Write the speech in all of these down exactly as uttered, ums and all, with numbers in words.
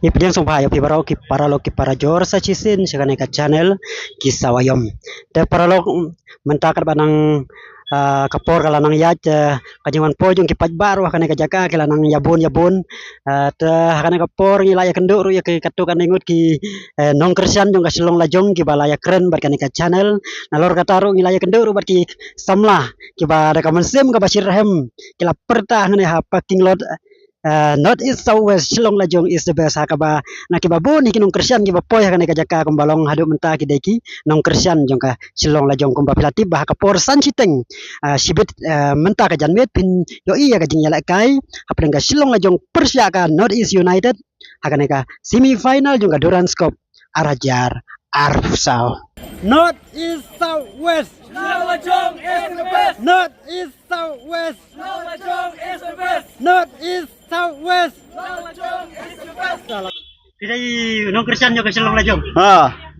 Ngi pdiang sngewbha ïa phi baroh ki paralok ki parajor sa shisien sha kane ka channel Ki Sawa Ïom. Te paralok, mynta katba nang, ah, ka por ka la nang ïaid, eh, ka jingwan poi jong ki paidbah ruh ha kane ka jaka ki la nang ïabun ïabun. Ah, te ha kane ka por ngi la ïakynduh ruh ïa ki katto katne ngut ki, eh, nongkyrshan jong ka Shillong Lajong kiba la ïakren bad kane ka channel. Nalor kata ruh ngi la ïakynduh ruh bad ki samla kiba da ka mynsiem kaba shitrhem ki la pyrta hangne ha parking lot, eh, North East South West, Shillong Lajong is the best. Ha kaba na kiba bun hi ki nongkyrshan kiba poi ha kane ka jaka kumba long haduh mynta ki dei ki nongkyrshan jong ka Shillong Lajong. Kumba phi la tip ba ha ka por san shiteng, eh, shibit, eh, mynta ka janmiet phin ïohi ïa ka jingïalehkai hapdeng ka Shillong Lajong pyrshah ka North East United ha kane ka semi final jong ka Durance Cup ar hajar arphew saw. North East South West. Shillong Lajong is the best. North East South West. Shillong Lajong is the best. North East South West. Shillong Lajong is the best. Phi dei nongkyrshan jong ka Shillong Lajong? Ha,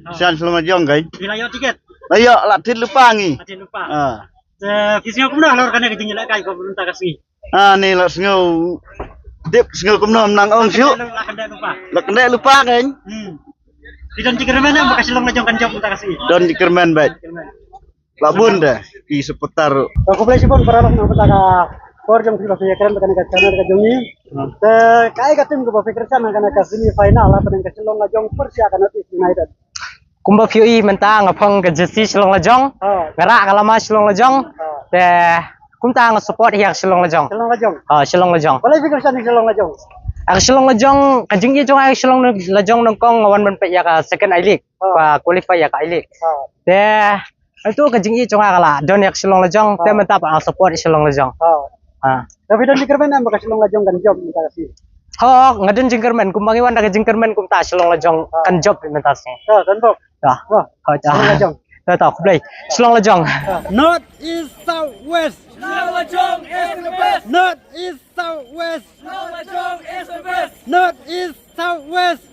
kyrshan Shillong Lajong kai. Phi la ïoh tiket? La ïoh, la thied lypa ngi. La thied lypa. Ha. Eh, phi sngew kumno halor kane ka jingïalehkai kaba mynta ka sngi? Ah, ni la sngew dep sngew kumno mynta ong shuh. La kynduh lypa. La kynduh lypa kan. Hmm. Phi don jingkyrmen em ba ka Shillong Lajong kan jop mynta ka sngi? Don jingkyrmen bad. Jingkyrmen. La bun de ki supporter. To khublei shibun paralok na mynta ka por jong phi ba phi ïakren bad kane ka channel ka jong ngi. Hmm. Te kaei ka team kaba phi kyrshan ha kane ka semi final hapdeng ka Shillong Lajong pyrshah ka North East United? Kumba phi ïohi mynta nga phong ka jersey Shillong Lajong. Ha. Nga rah ka lama Shillong Lajong. Ha. Te kumta nga support ïa ka Shillong Lajong. Shillong Lajong. Ha, Shillong Lajong. Balei phi kyrshan ïa ka Shillong Lajong? Ïa ka Shillong Lajong, ka jingïeit jong nga ïa ka Shillong Lajong nyngkong nga wan ban peit ïa ka second I-League. Ha. Ka qualify ïa ka I-League. Ha. Te ito ka jingïeit jong nga ka la don ïa ka Shillong Lajong, te mynta pat nga support ïa ka Shillong Lajong. Ha. Ha. Te phi don jingkyrmen em ba ka Shillong Lajong kan jop mynta ka sngi? Ho, nga don jingkyrmen, kumba ngi wan da ka jingkyrmen kumta Shillong Lajong kan jop mynta ka sngi. Ha, kan jop. To. Wah. Ho, to. Shillong Lajong. To, to, khublei. Shillong Lajong. North East South West. Shillong Lajong is the best. North East South West. Shillong Lajong is the best. North East South West.